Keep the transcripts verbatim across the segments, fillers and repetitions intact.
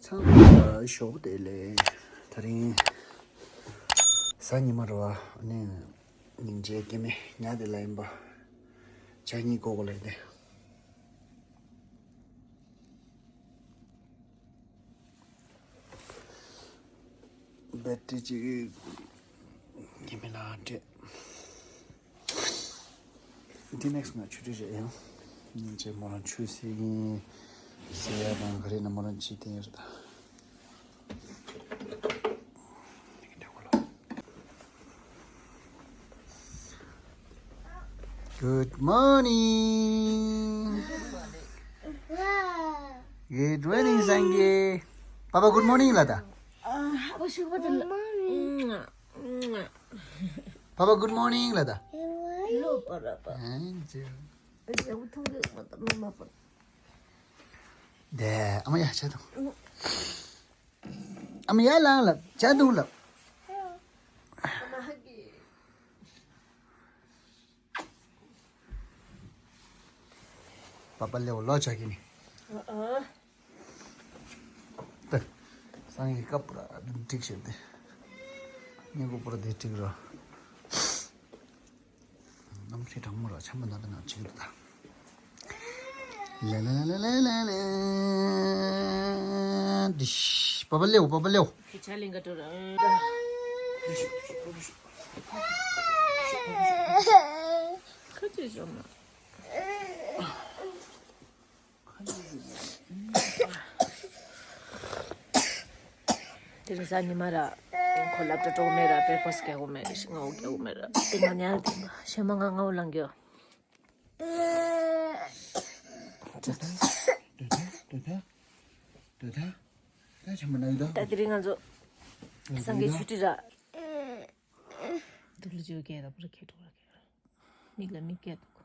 ཚང་མ་ཞོགས་པ་བདེ་ལེགས། དེ་རིང་གཟའ་ཉི་མ་རེད་བ། ཨ་ནི་སྙིང་རྗེ་སྐྱེ་དམན་ཉལ་བསྡད་ལ་ཡིན་པ། ཇ་གཉིས་བསྐོལ་དགོས་ལབ་བསྡད། བེ་ཊི་རི་གཅིག་ཉི་མ་ལ་སྤྲད། འདི་ནེག་སི་ང་ཆུ་ཊི་རེད་ཡང་། སྙིང་རྗེ། མོ་རང་ཆུ་ཟེར་གིན་ཟེར་ཡ་དང་ག་རེ་ན་མོ་རང་ཅི་བསྟན་ཡོད་རེད་ད། Good morning. Good morning, Sangi. Papa, good morning, Lada. Papa, good morning, Lada. ལོ་པ་ར་པ། ཨེ་ཇེ། ཨེ་ཇེ་འུ་ཐུང་གི་མ་ད་མ་མ་པ། དེ་ཨ་མ་ཡ་ཆ་དང་། ཨ་མ་ཡ་ལ་ལ་ཇ་དུང་ལ། པ་པ་ལེའོ་ལོ་ཆ་གི་ནི། ཨ་ཨ། ཏེ། སང་གི་ཀ་པུ་ར་འགྲིག་ཤེས་ཏེ། ཉེ་གོ་པུ་ར་དེ་འགྲིག་ར། གནམ་གཤིས་གྲང་མོ་ར་ཆམ་པ་ན་ར་ན་ཅིག་ཏུ་ད། ལེ་ལེ་ལེ་ལེ་ལེ་ལེ། ཏིཤ། པ་པ་ལེའོ། པ་པ་ལེའོ། ཁྱེད་ཆ་ལེན་ག་འགྲོ་ར། ཁ་ཅིག་བཟོ་མ། དེ་རིང་གཟའ་ཉི་མ་ར། ཁོ་སློབ་གྲྭ་འགྲོ་གི་མེད་ར། བེ་ཕ་སི་རྒྱག་གི་མེད་ར། ཞིང་ངའོ་རྒྱག་གི་མེད་ར། དེ་ང་ཉལ་དེ་ཞེ་མ་ང་ངའོ་ལང་གི་ཡོད། འདོད་ད། འདོད་ད། འདོད་ད། ད་ཆ་མ་ན་ཡོད་ད། ད་དེ་རིང་ང་ཚོ་སང་གའི་ཆུ་ཊི་ར། འདུག་ལ་ཅིག་སྐད་ད་པུ་ར་ཁེ་ཏོ་ར་ཁེ་ར། མིག་ལ་མིག་སྐད་འདུག་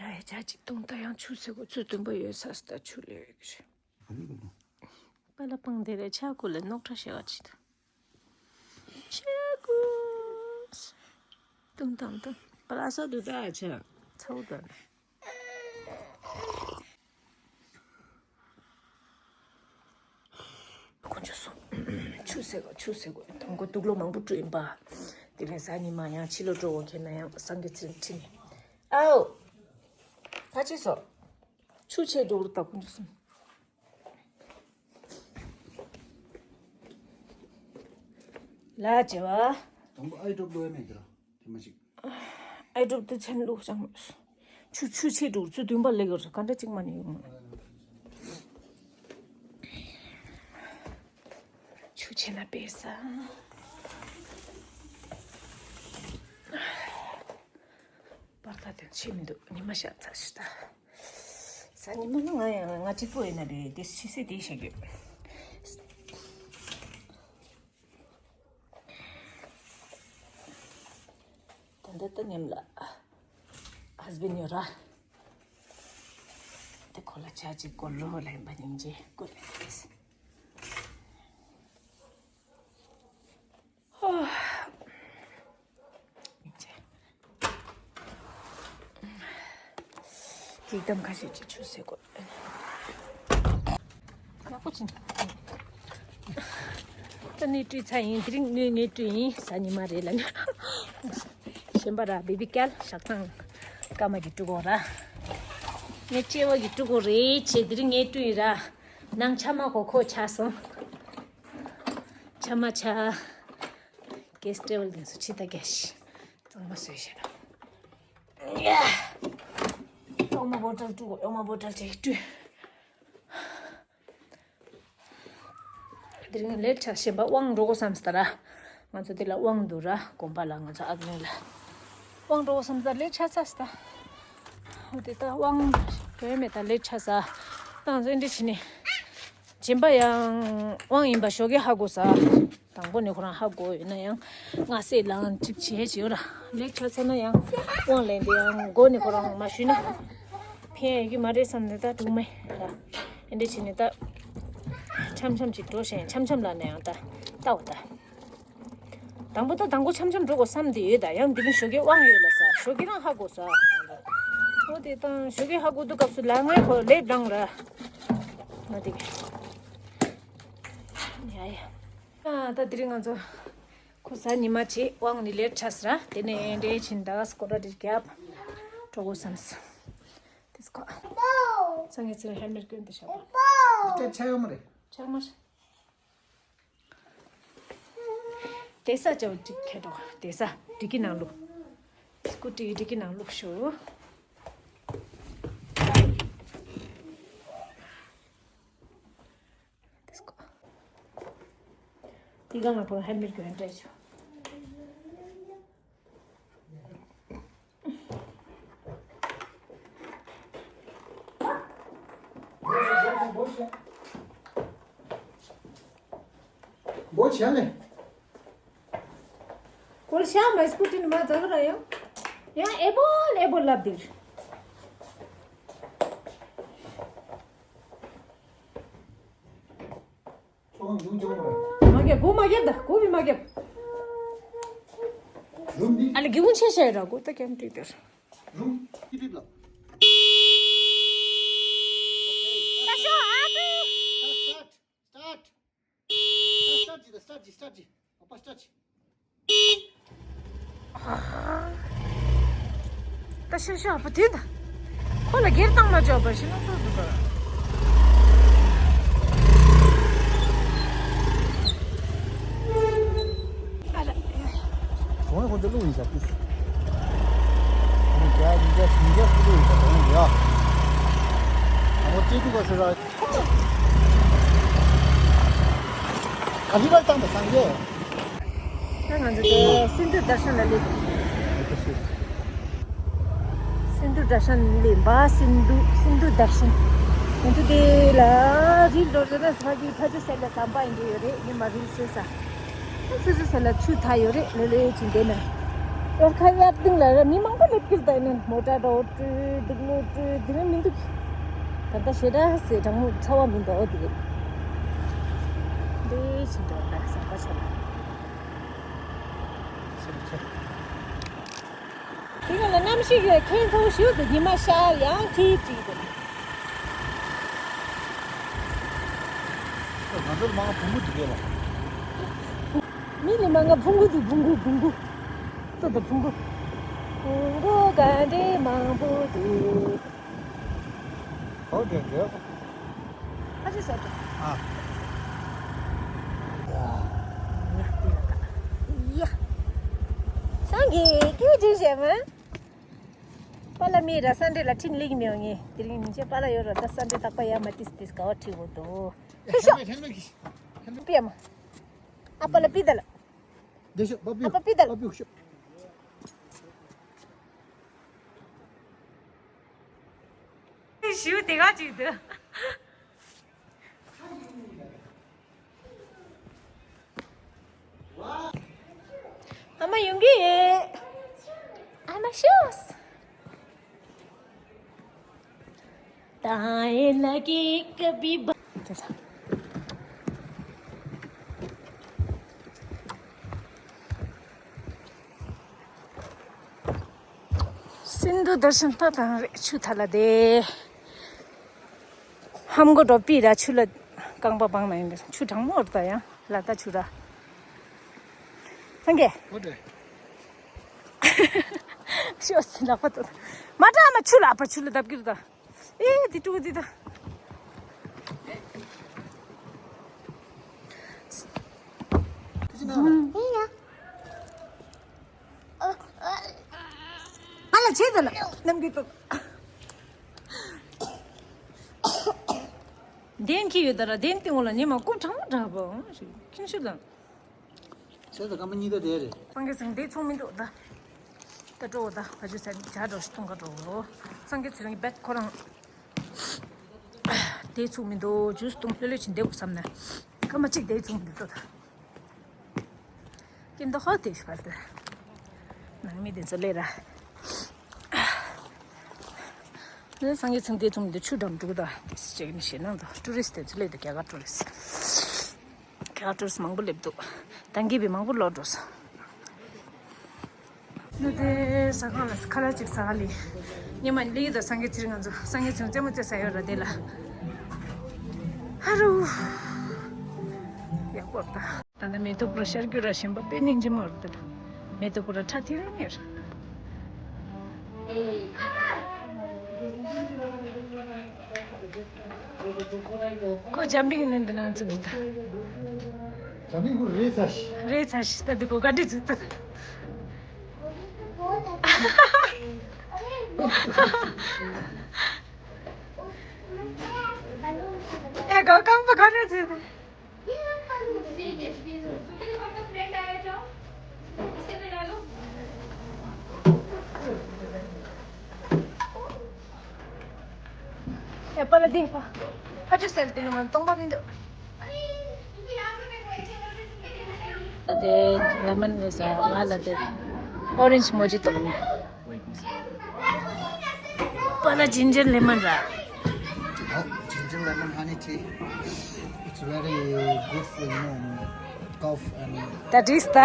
ཡ་ཡ་ཇ་གཅིག་བཏུང་། ད་ཡང་ཆུ་ཟེར་གོ་ཚུལ་སྟོན་པ་ཡོད་ས་སི་ད་ཆུ་ལས་ཡོད་གི་རེད། པ་ལ་པང་དེ་རེད། ཆ་ཀུ་ལ་རྙོག་དྲ་བཤད་པ་ཅིག་ད། ཆ་ཀུ། ཏུང་ཏང་ཏུང་། པ་ལ་ས་དུ་ད་ཆ་ཚའུ་ད། དཀོན་མཆོག་གསུམ། ཆུ་ཟེར་གོ་ཆུ་ཟེར་གོ་དང་པོ་དུག་ལོག་མང་པོ་བཀྲུས་ཡིན་པ། དེ་ནས་གཟའ་ཉི་མ་ཡང་ཕྱི་ལོགས་འགྲོ་དགོས་ཁེལ་ན་ཡང་སང་གི་ཚིར་ཁྲིད་ནས། ཨའོ། ད་ཅི་སོ། ཆུ་ཆེ་འགྲོ་རུ་ད་དཀོན་མཆོག་གསུམ། ལ་བྱེ་བ། དང་པོ་ཨའི་ཌོབ་ལོས་མེད་ཀྱི་ར། དེ་མ་ཞིག་ཨའི་ཌོབ་དེ་ཚན་ལུགས་ཅང་མེད། ཆུ་ཆུ་ཆེ་འགྲོ་ཚུ་བདུན་པ་ལེགས་ཡོད་ར། ག་འདྲ་གཅིག་མ་ནི་ཡོང་མ། ཆུ་ཆེ་ན་པེ་ས། པར་ད་དེ་ཆེ་མི་འདུག་ཉི་མ་ཤར་ཚར་ཤི་ད། གཟའ་ཉི་མ་ནི་ང་ཡང་ང་གཅིག་པོ་ཡིན་ན་རེད། དེ་ཕྱི་སེ་དེ་བཤད་རྒྱུ། ད་ལྟ་ལྟ་ཉམས་ལ། ཧས་བྷེན་ཡོད་ར། དེ་ཁོ་ལ་ཇ་གཅིག་བསྐོལ་རོགས་ལ་ཡིན་པ་སྙིང་རྗེ་བསྐོལ་ལེ་ཡིན། ཧོ། སྙིང་རྗེ། སྐྱིག་དམ་ཁ་ཤས་ཀྱི་ཆུ་ཟེར་གོ། ཡག་པོ་ཕྱིན། ད་ནི་བཀྲུས་ཚར་ཡིན། དེ་རིང་ནི་ངས་བཀྲུས་ཡིན། གཟའ་ཉི་མ་རེད་ལ་ནི། གཞན་པ་ར་བེ་བི་ཀལ་ཞག་ཚང་། སྐར་མ་གི་བཀྲུ་གོ་ར། ངས་བཅེ་བ་གི་བཀྲུ་གོ་རེད་བྱས། དེ་རིང་ངས་བཀྲུས་ཡིན་ར། ནང་ཆ་མ་གོ་ཁོ་ཆ་སོང་། ཆ་མ་ཆ། གེ་སི་ཊེ་བལ་དེ་ཚོ་ཕྱི་ད་རྒྱ་ཤི། གཙང་མ་བཟོས་ཤེ་ན། གཡོག་མ་བོ་ཊལ་བཀྲུ་གོ་གཡོག་མ་བོ་ཊལ་ཅིག་བཀྲུས། དེ་རིང་ལེ་ཊི་ཆགས་ཤེས་པ་དབང་འགྲོ་གོ་བསམ་སྟ་ར། ང་ཚོ་དེ་ལ་དབང་འདུག་ར། དགོན་པ་ལ་ང་ཚོ་ཨག་ནི་ལ། དབང་འགྲོ་གོ་བསམ་སྟ་ལེ་ཊི་ཆགས་ས་སྟ། འོ་དེ་ད་དབང་དོན་མེད་ད་ལེ་ཊི་ཆགས་ས། ད་ང་ཚོ་ཨེ་འདྲ་བྱས་ནས། སྦྱིན་པ་ཡང་དབང་ཡིན་པ་ཞོགས་ཀས་ཧ་གོ་ས། དང་པོ་ནས་ཁོ་རང་ཧ་གོ་ཡོད་ན་ཡང་སྔ་སེ་ལངས་ཁྲིད་བྱས་བྱས་ཡོད་ར། ལེ་ཊི་ཆགས་ས་ན་ཡང་དབང་ལེན་དེ་ཡང་མགོ་ནས་ཁོ་རང་མ་ཞུས་ན། ཕན་ཡོད་ཀྱི་མ་རེད་བསམ་ནས་ད་འགྲོ་མེད་ར། ཨེ་འདྲ་བྱས་ནས་ད། འཆམ་འཆམ་ཅིག་འགྲོ་ཞིང་འཆམ་འཆམ་ལ་ནས་ཡང་ད་ལྟ་བ་ད། དང་པོ་ད་དང་པོ་འཆམ་འཆམ་འགྲོ་དགོས་བསམ་དེ་ཡོད་ད། ཡང་འདི་ནི་ཞོགས་ཀས་དབང་ཡོད་ལ་ས་ཞོགས་ཀས་རང་ཧ་གོ་ས། འོ་དེ་དང་ཞོགས་ཀས་ཧ་གོ་དུས་སྐབས་སུ་ལ་ངའི་ཁོ་ལེབ་རང་ར། ནོ་དེ་གི། ཡ་ཡ། ཨ་ད་དེ་རིང་ང་ཚོ་ཁོ་གཟའ་ཉི་མ་བྱས་དབང་ནི་ལེར་ཆགས་སི་ར། དེ་ནས་འདྲེ་ཆིན་ད་སྐོར་ར་དེ་རྒྱབ་གྲོགས་བསམས། དེ་སྐོར་སང་ངེ་ཚེ་ཧེལ་མེཊ་གྱོན་དེ་ཤག་པ། སྐད་ཆ་ཡོད་མ་རེད། ཆགས་མ་རེད། དེ་ས་ཅའོ་ཅིག་ཁེ་ཏོ་དེ་ས་ཌི་ཀི་ནང་བླུགས། སྐུ་ཊི་ཌི་ཀི་ནང་བླུགས་ཤོག། དེ་སྐོར་དེ་ག་ང་ཕོ་ཧེལ་མེཊ་གྱོན་སྤྲད་ཤོག། འབོ་བྱས་ནས། ཁོ་ཤ་མ་སྐུ་ཊི་ནི་མ་ཛ་ག་ར་ཡང་། ཡང་ཨེ་བོ་ཨེ་བོ་ལབ་དེར། མ་རྒྱབ། སྒོ་མ་རྒྱབ་ད། སྒོ་མི་མ་རྒྱབ། ཨ་ལེ་གི་ཀུན་ཆེ་ཤེ་ར་སྒོ་ད་ཀེམ་ཏི་དེར། རུམ་ཏི་པིབ་ལ། ད་ཤོ་ཨ་ཏུ། Start, start, start. Start, start, start, start. ཨ་ཕ་སྟར་ཅི། ད་ཤ་ཤ་ཨ་ཕ་དེ་ད། ཁོ་ལ་སྒེར་བཏང་མ་བཅོག་པ་ཞིག་ན་ཚོད་འདུག་ག། ཨ་ལ། གོང་ལ་ཁོ་ཚོ་བླུགས་ཡིན་ས་ཏིས། ཁོང་རྒྱ་ཡིན་རྒྱ་ཞིང་རྒྱ་སུ་ལུགས་ཡིན་ས་གོང་ལ་ཡ། ཨ་མོ་ཅེ་ཏུ་ག་ཤོ་ར། ག་ལི་བར་བཏང་པ་སངས་རྒྱས། ད་ང་ཚོ་དེ་སིན་དྷུ་དར་ཤན་ལ་སླེབས། སིན་དྷུ་དར་ཤན་སླེབས་པ། སིན་དྷུ་སིན་དྷུ་དར་ཤན། ང་ཚོ་དེ་ལ་རིལ་འགྲོ་རེད་ན་ས་གི་ཕ་ཆུ་སེ་ལ་ཟམ་པ་ཡིན་གྱི་ཡོད་རེད། ཉི་མ་རིལ་ཆེ་ས། ཨ་ཆུ་ཆུ་སེ་ལ་ཆུ་ཐ་ཡོད་རེད། ལོ་ལོ་ཡོད་ཅིང་དེ་ན། ཨོ་ཁ་ཡར་སྟེང་ལ་ར་མི་མང་པོ་སླེབས་ཀྱི་རེད། ད་ཡིན་ན་མོ་ཊ་འགྲོ་སྤྲོད་སྡུག་ལོ་སྤྲོད་དེ་རིང་མི་འདུག་ད་ལྟ་ཞེ་དྲག་སེ་གྲང་མོ་ཚ་བ་མི་འདུག་འོ་དེ་རེད། འདི་ཕྱིན་འགྲོ་ལ་ཟམ་པ་ཆེ་ལ། ཆེ་ཆེ། དེ་ག་ལ་གནམ་གཤིས་ཀྱི་ཁྱད་མཚར་ཞིག་འདུག་ཉི་མ་ཤར་ཡང་ཁྱི་བྲིས་འདུག་ང་ཚོར་མང་བུ་མོ་འདི་གས་ལ། མི་ལ་མང་ང་བུང་གུ་འདུག་བུང་གུ་བུང་གུ། ཏོ་ཏོ་བུང་གུ། བུང་གུ་ག་འདྲའི་མང་པོ་འདུག་ཧོ་དེ་དེ། ཨ་ཅེ་ཟེར་ཏོ། ཨ། ཡ། སངས་རྒྱས་ཁྱེད་ཅི་བྱས་མ། པཱ་ལགས་མི་ར་སན་ཌེ་ལ་ཁྲིད་ལེགས་མི་ཡོང་ངེ་དེ་རིང་མི་ཆེ་པཱ་ལགས་ཡོད་ར། ད་སན་ཌེ་རྟག་པ་ཡ་མ་ཏིས་ཏིས་ག་བ་ཁྲིད་འོ་དོ། ཤོ་ཤོ། ཧེ་མ་ཧེ་མ་གི། ཧེ་མ། པི་ཡ་མ། ཨ་པཱ་ལགས་པི་ད་ལ། དེ་ཤོ་པ་པི། ཨ་པ་པི་ད་ལ། པ་པི་ཤོ། ཞིའུ་དེ་ག་ཅིག་འདུག་ཨ་མ་ཡོང་གི་ཡོད། ཨ་མ་ཤོས། ད་ཨེ་ལ་གི་ཀ་བི་བ། སིན་དྷུ་དར་ཤན་ད་དང་རེ་ཆུ་ཐ་ལ་དེ། ཧམ་གོ་འགྲོ་པི་ར་ཆུ་ལ་རྐང་པ་བང་ན་ཡིན་པས་ཆུ་གྲང་མོ་རེད་ད་ཡང་ལ་ད་ཆུ་ར། སངས་རྒྱས། ཨོ་དེ། ཤོ་སི་ལག་པ་ཏོ། མ་དྲ་མ་ཆུ་ལ་ཨ་པ་ཆུ་ལ་བརྡབ་ཀྱི་རེད་ད། ཨེ་དེ་ཀྲུ་དེ་ད། ཨ་ལ་ཆེ་ད་ལ་ནམ་གི་ཏོ། དེན་གི་ཡོད་ད་ར་དེན་ཏི་འོ་ལ་ཉི་མ་ཀུབ་ཕྲང་མོ་འདྲ་པོ་ཁྱིན་ཤུ་ལ། ཟེར་ད་སྐར་མ་གཉིས་ད་དེ་རེད། སངས་རྒྱས་ཚང་དེ་ཚུགས་མི་འདུག་ད། ད་འགྲོ་ད་བ་ཇུ་ས་ཇ་འགྲོ་ཞིག་གཏོང་ག་འགྲོ། སངས་རྒྱས་ཚེ་རིང་བེད་ཁོ་རང་། དེ་ཚུགས་མི་འདུག་ཇུས་གཏོང་ལྷོད་ལྷོད་ཕྱིན་བསྡད་དགོས་བསམ་ནས། སྐར་མ་གཅིག་དེ་ཚུགས་མི་འདུག་ད། ཀིན་ད་ཧོ་དེ་ཤི་བར་དེ། ནང་མི་དེ་ཚོ་ལས་ར། ནི་སངས་རྒྱས་ཚང་དེ་ཚུགས་མི་འདུག་ཆུ་འགྲམ་འགྲོ་ད། དེ་སི་ཅེག་ནི་ཞེ་ནང་དུ་ཊུ་རི་སི་ཏི་དེ་ཚོ་ལས་དུ་རྒྱ་གར་ཊུ་རི་སི་ཊི། རྒྱ་གར་ཊུ་རི་སི་ཊི་མང་པོ་སླེབས་འདུག་ད་གིན་བི་མང་པོ་ལོག་འགྲོ་སོང་། ནི་དེ་ཟ་ཁང་ལ་ཁ་ལག་ཅིག་ཟ་ག་ལི། ཉི་མ་ལི་དང་སངས་རྒྱས་ཚེ་རིང་ང་ཚོ་སངས་རྒྱས་ཚེ་རིང་རྩེད་མོ་རྩེ་ས་ཡོད་ར་དེ་ལ། ཧ་རུ། ཡག་པོ་རེད་ད། ད་ནི་མེ་ཏོག་པུ་ར་ཤར་རྒྱུ་ར་ཞིམ་པ་དཔེ་སྙིང་རྗེ་མོ་རེད་ད། མེ་ཏོག་པུ་ར་ཁྲ་ཐིང་རིང་ཡོད་རེད། ཁོ་འཇམ་རིང་ནས་འདི་ནང་ཚུད་འདུག་ད། འཇམ་རིང་ཁོ་རེད་ཚ་ཞིག་རེད་ཚ་ཞིག་ད་འདི་ཁོ་ག་འདྲས་ཚུད་ད། ཨེ་ག་རྐང་པ་ག་རེ་ཚུད་ད། ཡ་པ་ལ་དེ་ཕ་ཕ་ཆུ་སེལ་དེ་ནི་མ་སྟོང་པ་མི་འདུག་དེ་ལེ་མོན་རེད་ཟེར་ང་ལ་དེ་ཨོ་རེན་ཇི་མོ་ཇི་ཏོ། པ་ལ་ཇིན་ཇར་ལེ་མོན་ར། Oh, ginger lemon honey tea. It's very good for, you know, cough and ད་དྲིས་ད།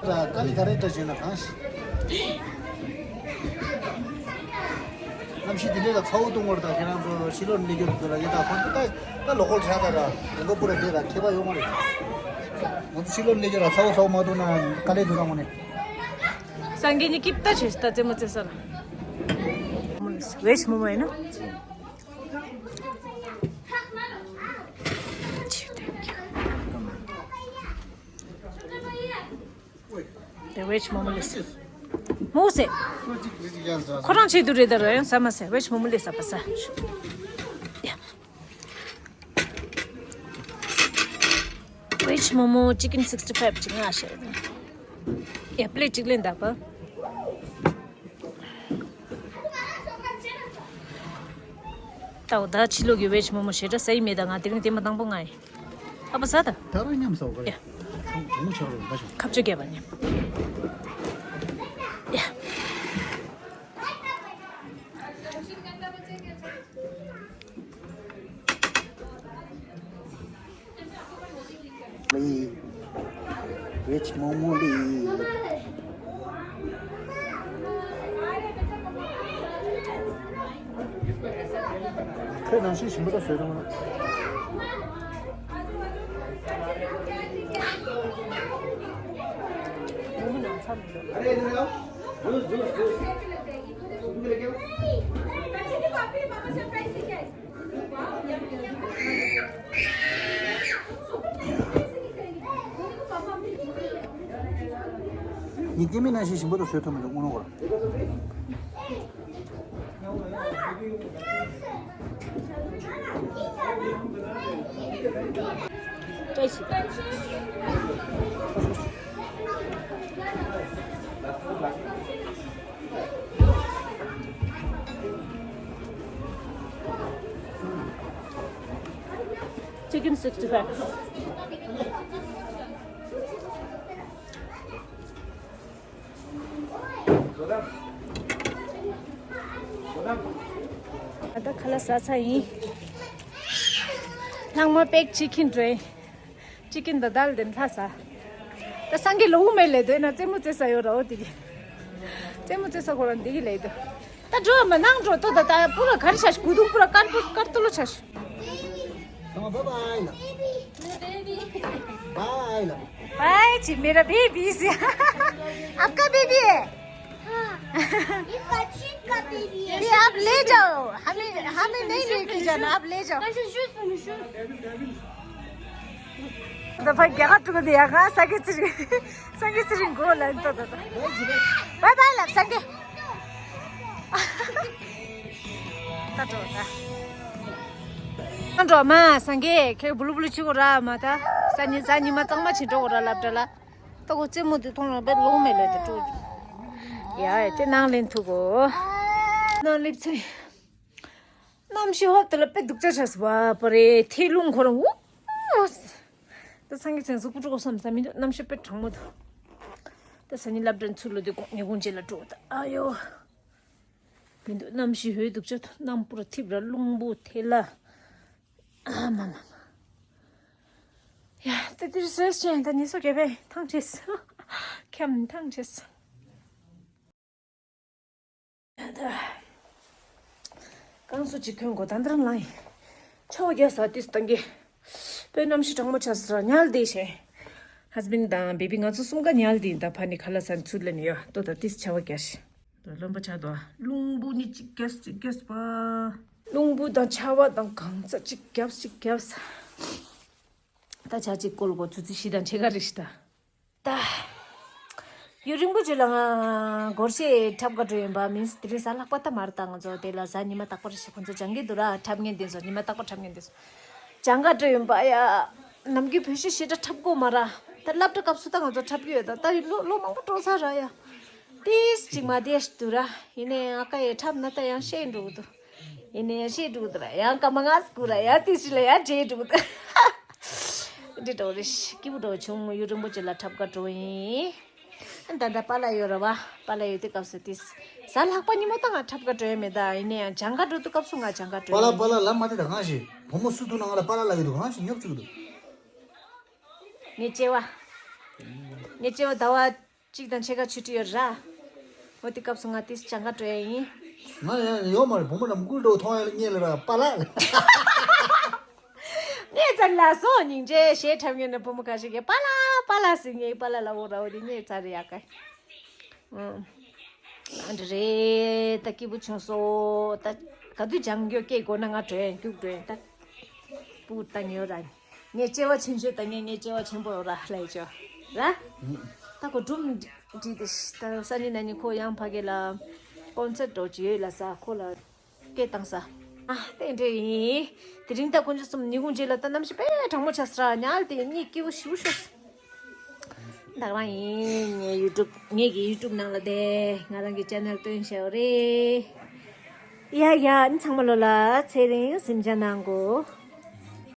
ད་ཀ་ལི་ག་རེ་འདྲ་བྱས་ན་གང་ཞིག་གནམ་གཤིས་དེ་འདྲ་ལ་ཚ་བོ་གཏོང་བར་ད་ཁྱེད་རང་ཚོ་ཕྱི་ལོགས་སླེབས་རྒྱུ་ཚོ་ལ་ཡོད་ད་ཁོང་ཚོ་ད་ད་ལོ་ཀལ་བྱ་ད་ར་རིན་གོང་པུ་ར་དེ་ལ་ཁྱད་པར་ཡོད་མ་རེད། ང་ཚོ་ཕྱི་ལོགས་སླེབས་རྒྱུ་ལ་ཚ་བོ་ཚ་བོ་མ་གཏོང་ན་དཀའ་ལས་འདུག་ད་དངོས་གནས། སངས་རྒྱས་ནི་སྐྱིད་པ་བྱས་ད་རྩེད་མོ་རྩེ་ས་ལ། ཝེཇ་མོ་མོ་ཡིན་ན། དེ་ཝེཇ་མོ་མོ་ལེས། མོ་སེ། ཁོ་རང་ཆེད་དུ་རེད་ད་ར་ཡང་ཟ་མ་ཟེར་ཝེཇ་མོ་མོ་ལེས་ཟ་པ་ཟ། ཡ། ཝེཇ་མོ་མོ་ཅི་ཀན་སིགས་ཊི་ཕའིབ་ཅིག་ང་ཞེས། ཡ་པླེ་ཊི་ཅིག་ལེན་ད་པ། ད་འོ་ད་ཕྱི་ལོགས་ཀྱི་ཝེཇ་མོ་མོ་ཞེ་དྲག་ཟ་ཡི་མེད་ད་ང་དེ་རིང་དེ་མ་དང་པོ་ང་ཡིན། ཨ་ཕ་ཟ་ད། ད་རུང་མཉམ་ཟ་བ་ག་རེ། ཡ། ཚོང་ཚོང་ཆགས་རོགས་འདྲ་བྱུང་། ཁ་བཅོ་རྒྱབ་པ་མཉམ། ཡ། ལི། ཝེཇ་མོ་མོ་ལི། ཁོས་ནང་བཞིན་ཞིམ་པོ་ད་བཟོས་འདུག་ན། མོ་མོ་ནང་ཚ་མི་འདུག་ངས་སྐྱེ་དམན་ནང་བཞིན་ཞིམ་པོ་དང་བཟོས་ཐུབ་མི་འདུག་དངོས་གནས་ཁོ་རང་། བཀྲ་ཤིས་བདེ་ལེགས། Chicken sixty-five. ད་ཁ་ལག་ཟ་ཚར་ཡིན། ལྷག་མ་པེག་ཅི་ཀིན་འདྲ། ཅི་ཀིན་ད་དལ་དེ་ལྷ་ས། ད་སངས་རྒྱས་ལོ་འུ་མེ་ལེ་དོ་ན་རྩེད་མོ་རྩེ་ས་ཡོད་ར་འོ་དེ་གི། རྩེད་མོ་རྩེ་ས་ཁོ་རང་འདི་གི་ལེ་དོ། ད་འགྲོ་མ་ནང་འགྲོ་ཏོ་ད་ད་པུ་ར་ག་རེ་ཆ་ཤི་གུ་དུང་པུ་ར་དཀར་པོ་དཀར་ཏོ་ལོ་ཆ་ཤི། Come on, bye bye. Bye. Bye जी, मेरा baby से। आपका बेबी है? हाँ। ये कच्ची का बेबी है। ये आप ले जाओ। हमें, हमें नहीं लेके जाना, आप ले जाओ। अच्छा, जूस पीना, जूस। ད་ཕ་རྒྱ་གར་འགྲོ་གི་འདི་ཡ་ག་ས་གི་ཚི་རིང་། ས་གི་ཚི་རིང་གོ་ལ་ཏོ་ཏོ་ཏོ། བའི་བའི་ལབ་ས་གི། ད་འགྲོ་ད། ད་འགྲོ་མ་སངས་རྒྱས་ཁྱེད་བུ་ལུ་བུ་ལུ་ཆི་གོ་ར་མ་ད། ས་ཉི་ས་ཉི་མ་གཙང་མ་ཆི་འགྲོ་གོ་ར་ལབ་འདྲ་ལ། ད་གོ་རྩེད་མོ་དེ་མཐོང་ལ་བེད་ལོང་མེད་ལ་དེ་སྤྲོ། ཡ་ཡ་དེ་ནང་ལེན་ཐུག་གོ། ནང་ལེབ་ཚེ། གནམ་གཤིས་ཧོབ་དེ་ལ་དཔེ་སྡུག་ཅག་ཆགས་སོང་བ་པ་རེད་ཐེ་རླུང་ཁོ་རང་འུ། ད་སངས་རྒྱས་མཚན་གཟུགས་པོ་སྤྲོ་གོ་བསམ་ས་མི་འདུག་གནམ་གཤིས་དཔེ་གྲང་མོ་འདུག་ད་ས་ཉི་སློབ་གྲྭ་ཚུར་ལོག་དུས་དགོང་ཉིན་གུང་རྗེས་ལ་འགྲོ་ད་ཨ་ཡོ། མི་འདུག་གནམ་གཤིས་ཧོད་སྡུག་ཅག་འདུག་གནམ་སྤུ་ར་འཐིབས་ར་རླུང་བུ་ཐེ་ལ། ཨ་མ་མ་མ། ཡ་ད་དེར་བཟོས་ཅན་ད་ཉི་སོ་རྒྱལ་པོས་ཐང་བྲིས། ཁྱམས་ཐང་བྲིས། ད། རྐང་སོ་གཅིག་གྱོན་དགོས་ད་འདིར་ལངས་ཡིན། ཆར་པ་རྒྱག་ས་ཏིས་བཏང་གི། དཔེ་གནམ་གཤིས་གྲང་མོ་ཆགས་སོང་ར། ཉལ་བསྡད་ཤག་ཧས་བྷེན་དང་བེ་བི་ང་ཚོ་གསུམ་ཀ་ཉལ་བསྡད་ཡིན། ད་ཕ་ནི་ཁ་ལག་ཟ་ཚུར་སླེབས་ནས་ཡོད། ལྟོས་དང་ཏིས་ཆར་པ་རྒྱག་ཤག་ད་རློན་པ་ཆགས་འདུག་རླུང་བུ་ནི་གཅིག་རྒྱབ་གཅིག་རྒྱབ་པ། རླུང་བུ་དང་ཆར་པ་དང་གངས་འཛུམ་གཅིག་རྒྱབ་གཅིག་རྒྱབ། ད་ཆར་གཅིག་བསྐོར་གོ་ཆུ་ཚོད་བཞི་དང་ཕྱེད་ཀ་རེད་ཤག་ད། ཡུན་རིང་པོ་ཅིག་ལ་ང་སྒོར་གཞས་འཁྲབ་ག་འགྲོ་ཡིན་པ། མིན་དེ་རིང་གཟའ་ལྷག་པ་ད་མ་རེད། ད་ང་ཚོ་དེ་ལ་གཟའ་ཉི་མ་རྟག་པར་ཞིག་ཁོང་ཚོ་སྦྱང་གི་འདུག་ར། འཁྲབ་མཁན་དེ་ཚོ་ཉི་མ་རྟག་པར་འཁྲབ་མཁན་དེ་ཚོ་སྦྱང་ག་འགྲོ་ཡིན་པ་ཡ། ནམ་རྒྱུན་བོད་གཞས་ཞེ་དྲག་འཁྲབ་གོ་མ་ར། ད་སློབ་གྲྭ་སྐབས་སུ་ད་ང་ཚོ་འཁྲབ་ཀྱི་ཡོད། ད་ད་ལོ་ལོ་མང་པོ་འགྲོ་ཚར་ར་ཡ། ཏིས་ཅིག་མ་བསྡད་འདུག་ར། ཡིན་ནའི་ཨ་ཀ་ཡི་འཁྲབ་ན་ད་ཡང་ཤེས་འགྲོ་གི་འདུག་ཡིན་ནའི་ཤེས་འགྲོ་གི་འདུག་ར། ཡང་སྐར་མ་ལྔ་སྒུག་ར། ཡང་ཏིས་ཅིག་ལ་ཡང་བརྗེད་འགྲོ་གི་འདུག་འདི་འདྲ་བོ་རེད། སྐྱིད་པོ་འདྲ་བོ་བྱུང་། ཡུན་རིང་པོ་ཅིག་ལ་འཁྲབ་ག་འགྲོ་ཡིན། ད་ལྟ་པཱ་ལགས་ཡོད་ར་བ། པཱ་ལགས་ཡོད་དུས་སྐབས་སུ་ཏིས། གཟའ་ལྷག་པ་ཉིན་མོ་ད་ང་འཁྲབ་ག་འགྲོ་ཡ་མེད། ད་ཡིན་ནའི་ཡང་སྦྱང་ག་འགྲོ་དུས་སྐབས་སུ་ང་སྦྱང་ག་འགྲོ་པཱ་ལགས་ཡིན། པཱ་ལགས་ལབ་མ་དེ་ད་གང་ཞིག་བུ་མོ་སུ་ཐུག་ན་ང་ལ་པཱ་ལགས་ལབ་ཀྱི་འདུག་གང་ཞིག་ཉོབ་བཅུག་གི་འདུག་ངའི་གཅེས་པ། ངའི་གཅེས་པ་ཟླ་བ་གཅིག་དང་ཕྱེད་ཀ་ཆུ་ཊི་ཡོད་ར། འོ་དེ་སྐབས་སུ་ང་ཏིས་སྦྱང་ག་འགྲོ་ཡ་ཡིན། ང་ཡང་ཡོད་མ་རེད། བུ་མོ་རྣམས་སྐུ་མདོག་མཐོང་ཡ་ལ་བསྙད་ལ་ར་པཱ་ལགས། ངས་ཙར་ལ་སོ་སྙིང་རྗེ་གཞས་འཁྲབ་མཁན་ནི་བུ་མོ་ཁ་ཤས་ཀྱིས་པཱ་ལགས་པཱ་ལགས་ཟེར། ངས་པཱ་ལགས་ལབ་འོ་ར། འོ་དེ་ངས་ཙར་ཡག་ག་ཨང་། ཨ་འདྲ་རེད། ད་སྐྱིད་པོ་བྱུང་སོང་། ད་ག་དུས་སྦྱང་རྒྱུ་སྐད་དགོས་ན་ང་འགྲོ་ཡ་ཡིན། རྒྱུགས་འགྲོ་ཡ་ཡིན། ད་སྤུ་ད་ཉོ་ར། ངའི་གཅེས་པ་ཆུང་ཆུང་ད་ངའི་ངའི་གཅེས་པ་ཆེན་པོ་ར་ལ་ཡི་ཅོ་ར། ད་ཁོ་སྒྲུང་བྲིས་ཏེ་ད་སང་ཉིན་གནངས་ཉིན་ཁོ་ཡང་ཕ་གི་ལ་ཀོན་སར་ཊི་འགྲོ་རྒྱུ་ཡོད་ལ་ས། ཁོ་ལ་སྐད་བཏང་ས། ཨ་དེ་འདྲ་ཡིན། དེ་རིང་ད་དཀོན་མཆོག་གསུམ་ཉིན་གུང་རྗེས་ལ་ད་གནམ་གཤིས་དཔེ་གྲང་མོ་ཆགས་སོང་ར། ཉལ་ཏེ་གཉིད་སྐྱིད་པོ་ཞེ་པོ་ཤོར་སོང་། བདག་རང་ཡིན། ངའི་ཡུ་ཊུབ་ངེད་ཀྱི་ཡུ་ཊུབ་ནང་ལ་བསྡད། ང་རང་གི་ཅེ་ནལ་སྟོན་བྱས་པ་རེད། ཡ་ཡ། ཨ་ནི་ཚང་མ་ལོ་ལ་ཚེ་རིང་གཟིམ་འཇག་གནང་གོ།